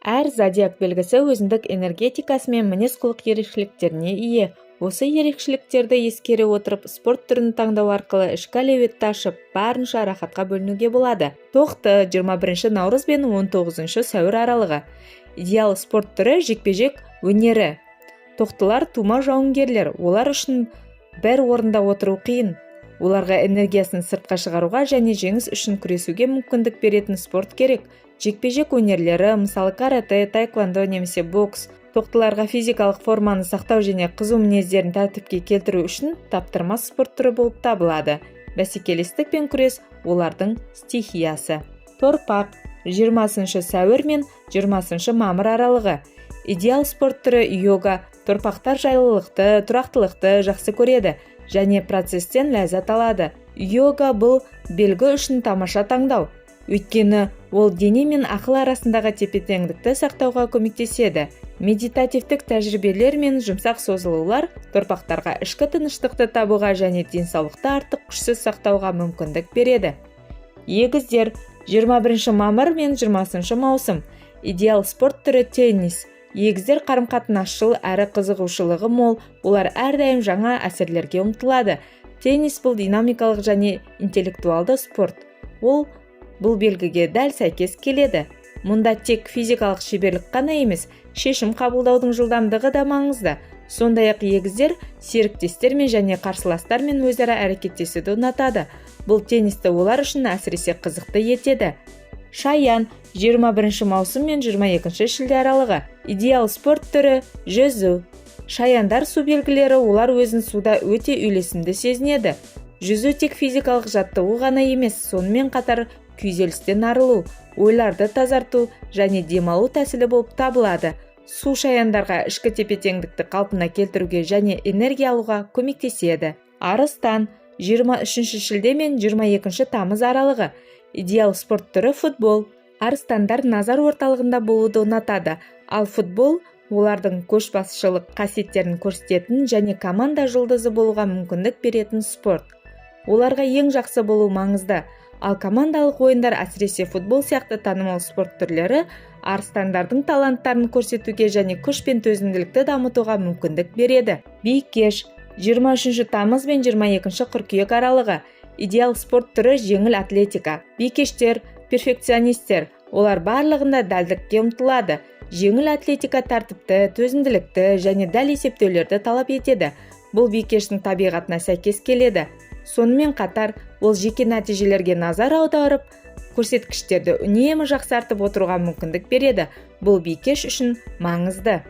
Әр зодиак белгісі өзіндік энергетикасы мен мінез-құлық ерекшеліктеріне ие. Осы ерекшеліктерді ескере отырып, спорт түрін таңдау арқылы ішкі әлеуетті ашып, барынша рахатқа бөленуге болады. Тоқты, 21 наурыз бен 19 сәуір аралығы. Идеал спорт түрі – жекпе-жек өнері. Тоқтылар – тума жауынгерлер. Олар үшін бір орында отыру қиын. Оларға энергиясын сыртқа шығаруға және жеңіс үшін күресуге мүмкіндік беретін спорт керек. Жекпе-жек өнерлері, мысалы, каратэ, таэквондо немесе бокс, тоқтыларға физикалық форманы сақтау және қызу мінездерін тәртіпке келтіру үшін таптырмас спорт түрі болып табылады. Бәсекелестік пен күрес – олардың стихиясы. Торпақ, 20 сәуір мен 20 мамыр аралығы. Идеал спорт түрі – йога. Торпақтар жайлылықты, тұрақтылықты жақсы көреді және процесстен ләззат алады. Йога – бұл белгі үшін тамаша таңдау, өйткені ол дене мен ақыл арасындағы тепе-теңдікті сақтауға көмектеседі. Медитативтік тәжірибелер мен жұмсақ созылулар торпақтарға ішкі тыныштықты табуға және денсаулықты артық күшсіз сақтауға мүмкіндік береді. Егіздер, 21 мамыр мен 20 маусым. Идеал спорт түрі – теннис. Егіздер қарым-қатынасшыл әрі қызығушылығы мол. Олар әрдайым жаңа әсерлерге ұмтылады. Теннис – бұл динамикалық және интеллектуалды спорт. Ол бұл белгіге дәл сәйкес келеді. Мұнда тек физикалық шеберлік қана емес, шешім қабылдаудың жылдамдығы да маңызды. Сондай-ақ егіздер серіктестермен және қарсыластармен өзара әрекеттесуді ұнатады. Бұл теннисті олар үшін әсіресе қызықты етеді. Шаян, 21 маусым мен 22 шілде аралығы. Идеал спорт түрі – жүзу. Шаяндар – су белгілері. Олар өзін суда өте үйлесімді сезінеді. Жүзу тек физикалық жаттығу ғана емес, сонымен қатар күйзелістен арылу, ойларды тазарту және демалу тәсілі болып табылады. Су шаяндарға ішкі тепе-теңдікті қалпына келтіруге және энергия алуға көмектеседі. Арыстан, 23 шілде мен 22 тамыз аралығы. Идеал спорт түрі – футбол. Арыстандар назар орталығында болуды ұнатады, ал футбол – олардың көшбасшылық қасиеттерін көрсететін және команда жұлдызы болуға мүмкіндік беретін спорт. Оларға ең жақсы болу маңызды, ал командалық ойындар, әсіресе футбол сияқты танымал спорт түрлері, арыстандардың таланттарын көрсетуге және күш пен төзімділікті дамытуға мүмкіндік береді. Бикеш, 23 тамыз бен 22 қыркүйек аралығы. Идеал спорт түрі – жеңіл атлетика. Бикештер – перфекционистер. Олар барлығында дәлдікке ұмтылады. Жеңіл атлетика тәртіпті, төзімділікті және дәл есептеулерді талап етеді. Бұл бикештің табиғатына сәйкес келеді. Сонымен қатар ол жеке нәтижелерге назар аударып, көрсеткіштерді үнемі жақсартып отыруға мүмкіндік береді. Бұл бикеш үшін маңызды.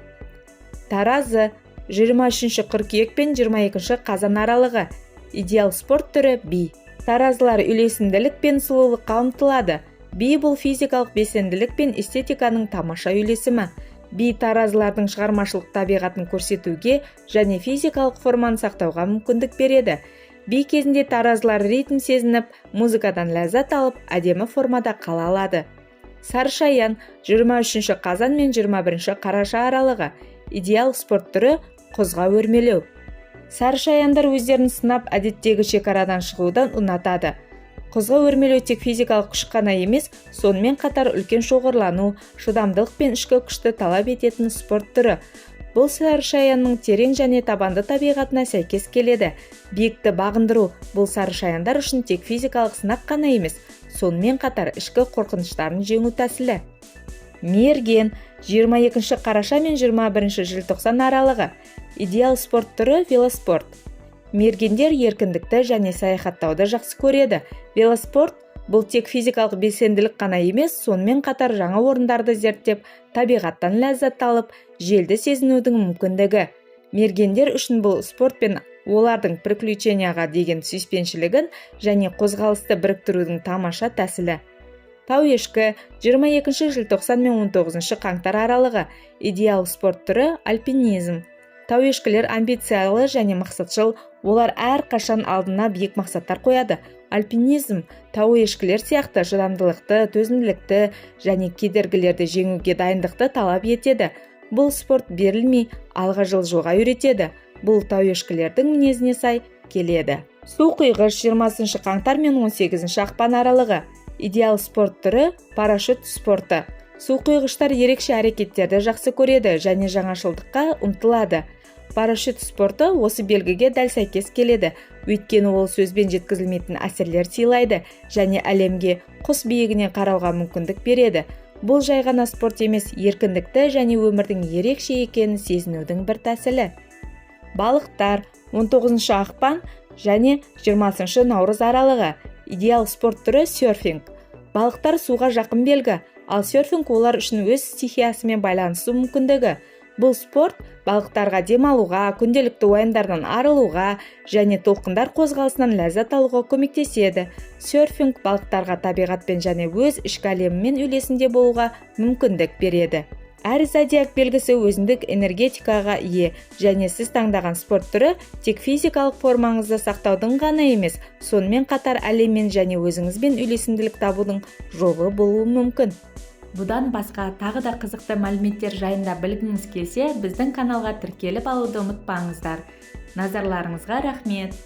Таразы, 23 қыркүйек пен 22 қазан аралығы. Идеал спорт түрі – би. Таразылар үйлесімділік пен сұлулыққа ұмтылады. Би – бұл физикалық белсенділік пен эстетиканың тамаша үйлесімі. Би таразылардың шығармашылық табиғатын көрсетуге және физикалық форманы сақтауға мүмкіндік береді. Би кезінде таразылар ритм сезініп, музыкадан ләззат алып, әдемі формада қала алады. Сарышаян, 23 қазан мен 21 қараша аралығы. Идеал спорт түрі – құзға өрмелеу. Сарышаяндар өздерін сынап, әдеттегі шекарадан шығудан ұнатады. Құзға өрмелеу тек физикалық күш қана емес, сонымен қатар үлкен шоғырлану, шыдамдылық пен ішкі күшті талап ететін спорт түрі. Бұл сарышаянның терең және табанды табиғатына сәйкес келеді. Биікті бағындыру – бұл сарышаяндар үшін тек физикалық сынақ қана емес, сонымен қатар ішкі қорқыныштарын жеңу тәсілі. Мерген, 22 қараша мен 21 желтоқсан аралығы. Идеал спорт түрі – велоспорт. Мергендер еркіндікті және саяхаттауды жақсы көреді. Велоспорт – бұл тек физикалық белсенділік қана емес, сонымен қатар жаңа орындарды зерттеп, табиғаттан ләззат алып, желді сезінудің мүмкіндігі. Мергендер үшін бұл спорт пен олардың приключенияға деген сүйіспеншілігін және қозғалысты біріктірудің тамаша тәсілі. Тау ешкі, 22 желтоқсан мен 19 қаңтар аралығы. Идеал спорт түрі – альпинизм. Тау ешкілер амбициялы және мақсатшыл. Олар әрқашан алдына биік мақсаттар қояды. Альпинизм тау ешкілер сияқты шыдамдылықты, төзімділікті және кедергілерді жеңуге дайындықты талап етеді. Бұл спорт берілмей, алға жылжуға үйретеді. Бұл тау ешкілердің мінезіне сай келеді. Су құйғыш, 20 қаңтар мен 18 ақпан аралығы. Идеал спорт түрі – парашют спорты. Суқұйғыштар ерекше әрекеттерді жақсы көреді және жаңашылдыққа ұмтылады. Парашют спорты осы белгіге дәл сәйкес келеді, өйткені ол сөзбен жеткізілмейтін әсерлер сыйлайды және әлемге құс биігінен қарауға мүмкіндік береді. Бұл жай ғана спорт емес, еркіндікті және өмірдің ерекше екенін сезінудің бір тәсілі. Балықтар, 19 ақпан және 20 наурыз аралығы. Идеал спорт түрі – серфинг. Балықтар суға жақын белгі, ал серфинг олар үшін өз стихиясымен байланысу мүмкіндігі. Бұл спорт балықтарға демалуға, күнделікті уайымдардан арылуға және толқындар қозғалысынан ләззат алуға көмектеседі. Серфинг балықтарға табиғатпен және өз ішкі әлемімен үйлесімде болуға мүмкіндік береді. Әр зодиак белгісі өзіндік энергетикаға ие және сіз таңдаған спорт түрі тек физикалық формаңызды сақтаудың ғана емес, сонымен қатар әлеммен және өзіңізбен үйлесімділік табудың жолы болуы мүмкін. Бұдан басқа тағы да қызықты мәліметтер жайында білгіңіз келсе, біздің каналға тіркеліп алуды ұмытпаңыздар. Назарларыңызға рахмет!